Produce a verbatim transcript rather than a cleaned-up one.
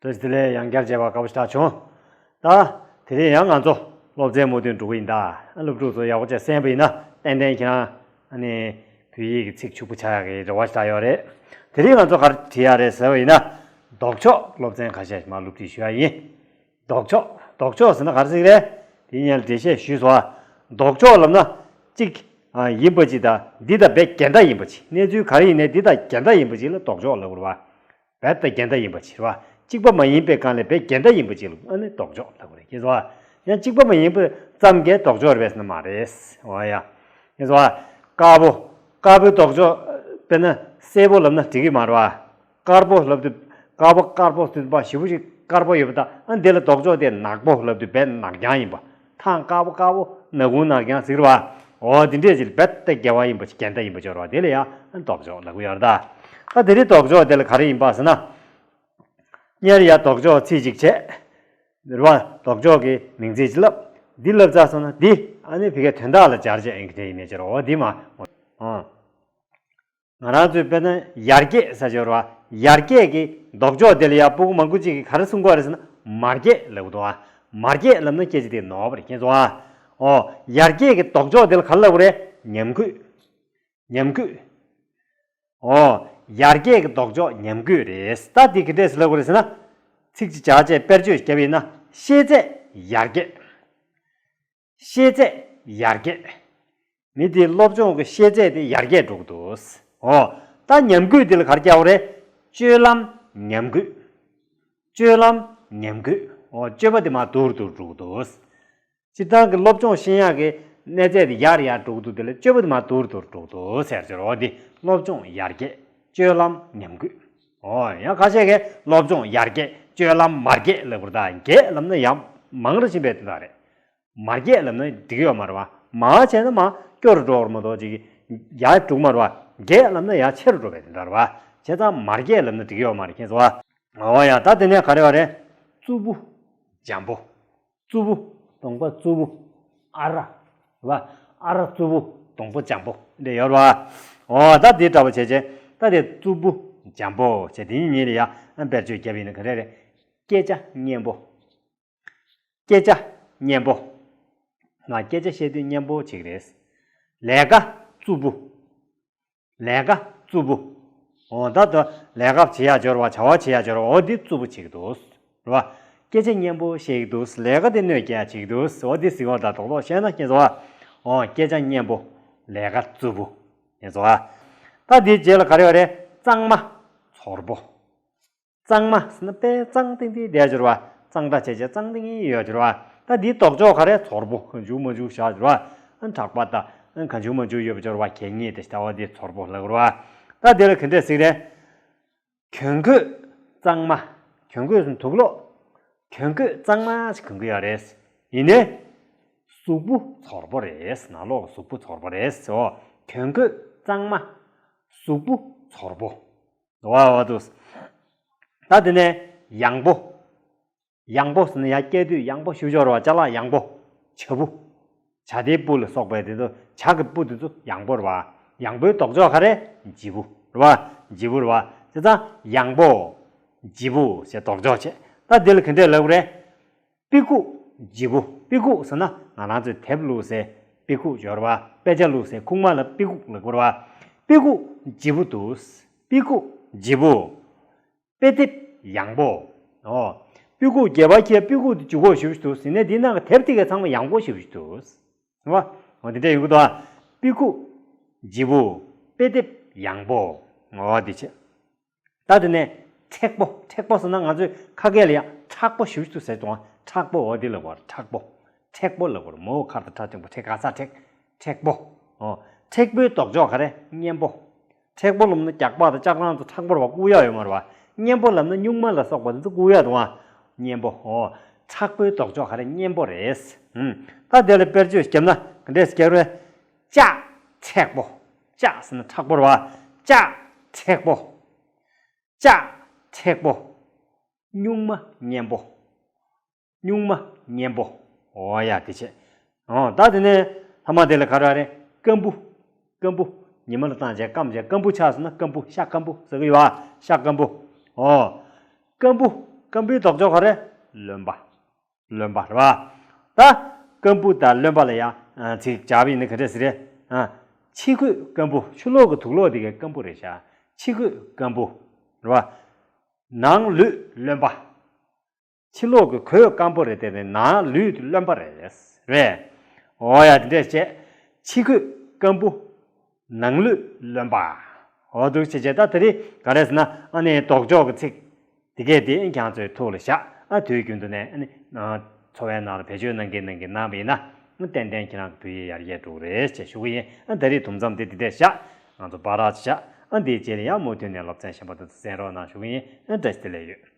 བཀྲ་ཤིས་བདེ་ལེགས། ཡང་བསྐྱར་མཇལ་བར་དགའ་པོ་ཞེ་དྲག་བྱུང་། ད་དེ་རིང་ཡང་ང་ཚོ་སློབ་ཚན་མུ་མཐུད་འགྲོ་གི་ཡིན་ད། སློབ་ཕྲུག་ཚོ་ཡག་པོ་བྱས་གསན་པ་ཡིན་ན་ཏན་ཏན་ཁྱེད་རང་ཨ་ནི་བོད་ཡིག་གི་ཚིག་ཕྱུག་པོ་ཆགས་ཡག་གི་རེ་བ་ཞེ་དྲག་ཡོད་རེད། དེ་རིང་ང་ཚོ་ག་རེ་བྲིས་ཡག་རེད་ཟེར་བ་ཡིན་ན། ལྡོག་ཕྱོགས། སློབ་ཚན་ཁ་ཤས་ཤིག་མར་སློབ་ཁྲིད་ཞུ་ཡག་ཡིན། ལྡོག་ཕྱོགས། ལྡོག་ཕྱོགས་ཟེར་ན་ག་རེ་ཟེར་གི་རེད། དེ་སྔོན་ལ་འགྲེལ་བཤད་ཞུས་སོང་ཨ། ལྡོག་ཕྱོགས་ལབ་ན་གཅིག་ཨ་ཡིན་པ་ཅིག་དང་འདི་དང་རྦད་འགལ་ཟླ་ཡིན་པ་ཅིག་གནས་ཚུལ་ག་རེ་ཡིན་ནའི་འདི་དང་འགལ་ཟླ་ཡིན་པ་ཅིག་ལ་ལྡོག་ཕྱོགས་ལབ་དགོས་རེད་བ། རྦད་དེ་འགལ་ཟླ་ཡིན་པ་ཅིག་རེད་བ། གཅིག་པ་མ་ཡིན་པའི་སྒང་ལ་རྦད་འགལ་ཟླ་ཡིན་པ་ཅིག་ལ་ཨ་ནི་ལྡོག་ཕྱོགས་ལབ་དགོས་རེད། ཤེས་སོང་ཨ། ཡང་གཅིག་པ་མ་ཡིན་པ་ཙམ་གྱི་ལྡོག་ཕྱོགས་རེད་པས་ཟེར་ན་མ་རེད། འོ་ཡ། ཤེས་སོང་ཨ། དཀར་པོ། དཀར་པོའི་ལྡོག་ཕྱོགས། དཔེར་ན་སེར་པོ་ལབ་ན་འགྲིག་གི་མ་རེད་བ། དཀར་པོ་ལབ་དུས་དཀར་པོ། དཀར་པོ་ཟེར་དུས་ཞེ་པོ་ཞིག་དཀར་པོ་ཡོད་པ་དང་། ཨ་འདི་ལ་ལྡོག་ཕྱོགས་དེ་ནག་པོ་ལབ་དུས་རྦད་ནག་རྐྱང་ཡིན་པ། ཐང་དཀར་པོ་དཀར་པོ། ནག་ཁུང་ནག་རྐྱང་ཟེར་བ། འོ་འདི་འདྲས་ཅིག་རྦད་དེ་འགལ་བ་ཡིན་པ་ཅིག་འགལ་ཟླ་ཡིན་པ་ཅིག་ཡོད་རེད་བ། དེ་ལ་ཡང་ལྡོག་ཕྱོགས་ལབ་ཀྱི་ཡོད་རེད་ད། ད་དེ་རིང་ལྡོག་ཕྱོགས་དེ་ལ་ག་རེ་ཡིན་པ་ཟེར་ན། སྔོན་ལ་ཡ་ལྡོག་ཕྱོགས་ཚིག་ཅིག་བྱས། རེད་བ། ལྡོག་ཕྱོགས་ཀྱི་མིང་ཚིག་ཅིག་ལབ། འདི་ལབ་ཚར་སོང་ན་འདི་ཨ་ནི་ཕ་གིའི་དོན་དག་ལ་སྦྱར་བྱས་ཨིན་གི་དེ་ཡིན་ནའི་ཅིག་རེད་བ། འདི་མ། ཨ། ང་རང་ཚོས་དཔེར་ན་ཡར་རྒྱས་ཟེར་གྱི་ཡོད་རེད་བ། ཡར་རྒྱས་ཀྱི་ལྡོག་ཕྱོགས་དེ་ལ་ཡ་སྤུ་གུ་མང་པོ་ཅིག་གིས་ག་རེ་གསུང་གི་ཡོད་རེད་ཟེར་ན་མར་རྒྱས་ལབ་ཀྱི་འདུག་བ། མར་རྒྱས་ལབ་ན་སྐད་ཆ་དེ་ནོར་བ་རེད། མཁྱེན་སོང་ཨ། ཨོ། ཡར་རྒྱས་ཀྱི་ལྡོག་ཕྱོགས་དེ་ལ་ག་རེ་ལབ་དགོས་རེད། ཉམས་རྒུད། ཉམས་རྒུད། ཨོ། ཡར་རྒྱས་ཀྱི་ལྡོག་ཕྱོགས་ཉམས་རྒུད་རེད། ད་འདི་ག་འདྲས་ལབ་དགོས་རེད་ཟེར་ན། ཚིག་གཅིག་བྱས་དཔེར་བརྗོད་བརྒྱབ་པ་ཡིན་ན། ཤེས་ཚད་ཡར་རྒྱས། ཤེས་ཚད་ཡར་རྒྱས། མི་དེའི་སློབ་སྦྱོང་གི་ཤེས་ཚད་དེ་ཡར་རྒྱས་འགྲོ་གི་འདུག་ཨོ། ད་ཉམས་རྒུད་དེ་ལ་ག་རེ་རྒྱག་དགོས་རེད། སྤྱོད་ལམ་ཉམས་རྒུད། སྤྱོད་ལམ་ཉམས་རྒུད། ཨོ། སྤྱོད་པ་དེ་མར་སྡུག་རུ་སྡུག་རུ་འགྲོ་གི་འདུག་སྤྱིར་བཏང་གི་སློབ་སྦྱོང་ཤེས་ཡག་གི་གནས་ཚད་དེ་ཡར་ཡར་འགྲོ་གི་འདུག་དེ་ལ་སྤྱོད་པ་དེ་མར་སྡུག་རུ་སྡུག་རུ་འགྲོ་གི་འདུག་ཟེར་གྱི་རེད། འོ་འདི་སློབ་སྦྱོང་ཡར་རྒྱས། སྤྱོད་ལམ་ཉམས་རྒུད། ཨོ། ཡང་ཁ་ཤས་ཀྱིས་སློབ་སྦྱོང་ཡར་རྒྱས། སྤྱོད་ལམ་མར་རྒྱས་ལབ་དགོས་རེད་ད། རྒྱས་ལབ་ན་ཡང་མང་རུ་ཕྱིན་པའི་དོན་དག་རེད། མར་རྒྱས་ལབ་ན་འགྲིག་གི་ཡོད་མ་རེད་བ། མར་བྱས་ན་མར་སྐྱོ་རུ་འགྲོ་བར་མ་གཏོགས་ཅིག་ཡར་འགྲོ་གི་མ་རེད་བ། རྒྱས་ལབ་ན་ཡར་ཆེ་རུ་འགྲོ་བའི་དོན་དག་རེད་བ། བྱས་ཙང་མར་རྒྱས་ལབ་ན་འགྲིག་གི་ཡོད་མ་རེད། མཁྱེན་སོང་ཨ། ཨོ་ཡ། ད་དེ་ནས་ག་རེ་ཡོད་རེད། རྩུབ་པོ། འཇམ་པོ། རྩུབ་པོ། གདོང་པ་རྩུབ་པོ། ཨ་ར། རེད་བ། ཨ་ར་རྩུབ་པོ། གདོང་པ་འཇམ་པོ་འདི་ཡོད་རེད་བ། ཨོ་ད་དེ་འདྲ་བོ་བྱས་བྱས། ད་དེ་རྩུབ་པོ་འཇམ་པོ་བྱས་དེ་གཉིས་ལ་ཡ་དཔེར་བརྗོད་བརྒྱབ་པ་ཡིན་ན་ག་རེ་རེད། སྐད་ཆ་སྙན་པོ། སྐད་ཆ་སྙན་པོ། ང་སྐད་ཆ་བཤད་དུས་སྙན་པོ་བྱེད་ཀྱི་རེད། ལས་ཀ་རྩུབ་པོ། ལས་ཀ་རྩུབ་པོ། འོ་ད་ལྟ་ལས་ཀ་བྱེད་ཡག་འབྱོར་བ། བྱ་བ་བྱེད་ཡག་འབྱོར་བ། འོ་འདི་རྩུབ་པོ་བྱེད་ཀྱི་འདུག་རེད་བ། སྐད་ཆ་སྙན་པོ་བཤད་ཀྱི་འདུག་ལས་ཀ་དེ་གནོད་སྐྱེལ་ཡག་བྱེད་ཀྱི་འདུག་འོ་འདི་ཟེར་བ་དང་རྡོག་རྡོག་བཤད་ན། མཁྱེན་སོང་ཨ། འོ་སྐད་ཆ་སྙན་པོ། ལས་ཀ་རྩུབ་པོ། མཁྱེན་སོང་ཨ། ད་འདིའི་རྗེས་ལ་ག་རེ་ཡོད་རེད། གཙང་མ། ཚོར་པོ། གཙང་མ་ཟེར་ན་དཔེ་གཙང་ཏིང་ཏིང་བསྡད་ཡོད་རེད་བ། གཙང་སྦྲ་བྱས་བྱས་གཙང་ཏིང་ཏིང་ཡོད་རེད་བ། ད་འདིའི་ལྡོག་ཕྱོགས་ག་རེ། ཚོར་པོ། གང་བྱུང་མང་བྱུང་བཞག་རེད་བ། ཨ་དྲེགས་པ་དང་ཨ་གང་བྱུང་མང་བྱུང་ཡོད་པ་ཅིག་རེད་བ། གད་སྙིགས་དེ་ལྟ་བུ་དེ་ཚོར་པོ་ལབ་རེད་བ། ད་འདི་ལ་ག་འདྲས་ཟེར་གི་རེད། གྱོན་གོས་གཙང་མ། གྱོན་གོས་ཟེར་ན་དུག་ལོག་གྱོན་གོས་གཙང་མ་ཞིག་གྱོན་གི་ཡོད་རེད། ཡིན་ནའི་གཟུགས་པོ་ཚོར་པོ་རེད། ནང་ལོགས་གཟུགས་པོ་ཚོར་པོ་རེད། འོ། གྱོན་གོས་གཙང་མ། གཟུགས་པོ་ཚོར་པོ། འོ་འོ་འདུག་ད་དེ་ནས་ཡང་པོ། ཡང་པོ་ཟེར་ན་ཡར་བསྐྱལ་དུས་ཡང་པོ་ཞེ་པོ་ཅིག་ཡོད་རེད་བ། ཅ་ལག་ཡང་པོ། བྱ་སྤུ། བྱ་དེའི་སྤུ་ལ་སོགས་པའི་དེ་ཚོ། བྱ་གི་སྤུ་དེ་ཚོ་ཡང་པོ་རེད་བ། ཡང་པོའི་ལྡོག་ཕྱོགས་ག་རེ། ལྗིད་པོ་རེད་བ། ལྗིད་པོ་རེད་བ། བྱས་ཙང་ཡང་པོ། ལྗིད་པོ་ཞེས་ལྡོག་ཕྱོགས་བྱས། ད་དེ་ལ་ག་འདྲས་ལབ་དགོས་རེད། པི་ཁུག་ལྗིད་པོ། པི་ཁུག་ཟེར་ན་ང་རང་ཚོས་དེབ་བླུགས་སའི་པི་ཁུག་ཡོད་རེད་བ། དཔེ་ཆ་བླུགས་སའི་ཁུག་མ་ལ་པི་ཁུག་ལབ་དགོས་རེད་བ། པི་ཁུག་ལྗིད་པོ་འདུག་པི་ཁུག་ལྗིད་པོ། དཔེ་དེབ་ཡང་པོ། ཨོ། པི་ཁུག་སྒལ་པར་འཁྱེར། པི་ཁུག་དེ་ལྗིད་ཁོག་ཞེ་པོ་ཞིག་འདུག་ཟེར་ནས་འདིའི་ནང་གི་དེབ་དེ་ག་ཚང་མ་ཡང་པོ་ཞེ་པོ་ཞིག་འདུག་རེད་བ། འོ་དེ་འདྲ་ཡོང་གི་འདུག་ཨ། པི་ཁུག་ལྗིད་པོ། དཔེ་དེབ་ཡང་པོ། འོ་དེ་བྱས། ད་དེ་ནས་མཁྲེགས་པོ། མཁྲེགས་པོ་ཟེར་ན་ང་ཚོའི་ཁ་སྐད་ལ་ཡང་མཁྲེགས་པོ་ཞེ་པོ་ཞིག་འདུག་ཟེར་གྱི་འདུག་ཨ། མཁྲེགས་པོ། འོ་དེ་ལབ་དགོས་རེད། མཁྲེགས་པོ། མཁྲེགས་པོ་ལབ་དགོས་རེད། མོ་གར་དང་ཁྲ་འགྲེང་བུ་མཁྲེགས། ག་ས་མཁྲེགས། མཁྲེགས་པོ། འོ། མཁྲེགས་པོའི་ལྡོག་ཕྱོགས་ག་རེ། སྙན་པོ། མཁྲེགས་པོ་ལབ་ན་རྒྱགས་པ་དང་ལྕགས་སྒྲོག་ཚོ་མཁྲེགས་པོ་རེད་བ། བཀུག་ཡག་ཡོད་མ་རེད་བ། སྙན་པོ་ལབ་ན་སྨྱུག་མ་ལ་སོགས་པ་དེ་ཚོ་བཀུག་ཡག་འདུག་ཨ། སྙན་པོ། འོ། མཁྲེགས་པོའི་ལྡོག་ཕྱོགས་ག་རེ། སྙན་པོ་རེད། ཨུམ། ད་དེ་ལ་དཔེར་བརྗོད་བརྒྱབ་ན་ག་འདྲས་བརྒྱབ་རེད། ལྕགས་མཁྲེགས་པོ། ལྕགས་ཟེར་ན་མཁྲེགས་པོ་རེད་བ། ལྕགས་མཁྲེགས་པོ། ལྕགས་མཁྲེགས་པོ། སྨྱུག་མ་སྙན་པོ། སྨྱུག་མ་སྙན་པོ། འོ་ཡ་དེ་བྱས། འོ་ད་དེ་ནས་ཐ་མ་དེ་ལ་ག་རེ་རེད། སྐམ་པོ། སྐམ་པོ། ཉི་མ་ལ་བཏང་བྱས་སྐམ་བྱས་སྐམ་པོ་ཆགས་སོང་ན་སྐམ་པོ། ཤ་སྐམ་པོ་ཟེར་གི་ཡོད་ཨ། ཤ་སྐམ་པོ། འོ། སྐམ་པོ། སྐམ་པོའི་ལྡོག་ཕྱོགས་ག་རེ། རློན་པ། རློན་པ་རེད་བ། ད་སྐམ་པོ་དང་རློན་པ་ལ་ཡང་ཚིག་སྦྱར་བ་ཡིན་ན་ག་འདྲ་ཟེར་རེད། ཕྱི་ཁོད་སྐམ་པོ། ཕྱི་ལོགས་ཀྱི་དུག་ལོག་དེ་གའི་སྐམ་པོ་རེད་ཤག་ཕྱི་ཁོད་སྐམ་པོ་རེད་བ། ནང་ལུས་རློན་པ། ཕྱི་ལོགས་ཀྱི་གོས་སྐམ་པོ་རེད་དེ། ནང་ལུས་རློན་པ་རེད། རེད། འོ་ཡ། དེ་འདྲས་བྱས། ཕྱི་ཁོད་སྐམ་པོ། ནང་ལུས་རློན་པ། འོ་འདུག་བྱས་བྱས། ད་དེ་རིང་ག་རེ་ཟེར་ན། ཨ་ནི་ལྡོག་ཕྱོགས་ཀྱི་ཚིག་དེ་གས་དེ་ཁྱེད་རང་ཚོའི་ཐུགས་ལ་བཞག་ཨ་དུས་རྒྱུན་དུ་ནས་ཨ་ནི་འཚོ་བའི་ནང་ལ་བེད་སྤྱོད་གནང་གིན་གནང་གིན་གནང་བ་ཡིན་ན། ཏན་ཏན་ཁྱེད་རང་གི་བོད་ཡིག་ཡར་རྒྱས་འགྲོ་གི་རེད་ཅེས་ཞུ་གི་ཡིན། ཨ་ད་རེས་དུམ་མཚམས་དེ་འདི་འདྲས་བཞག་ང་ཚོ་བར་བཞག་ཨ་འདིའི་རྗེས་ལ་ཡང་མུ་མཐུད་ནས་སློབ་ཚན་གཞན་པ་དེ་ཚོ་གསན་རོགས་གནང་ཞུ་གི་ཡིན། ཨ་བཀྲ་ཤིས་བདེ་ལེགས་ཡོད།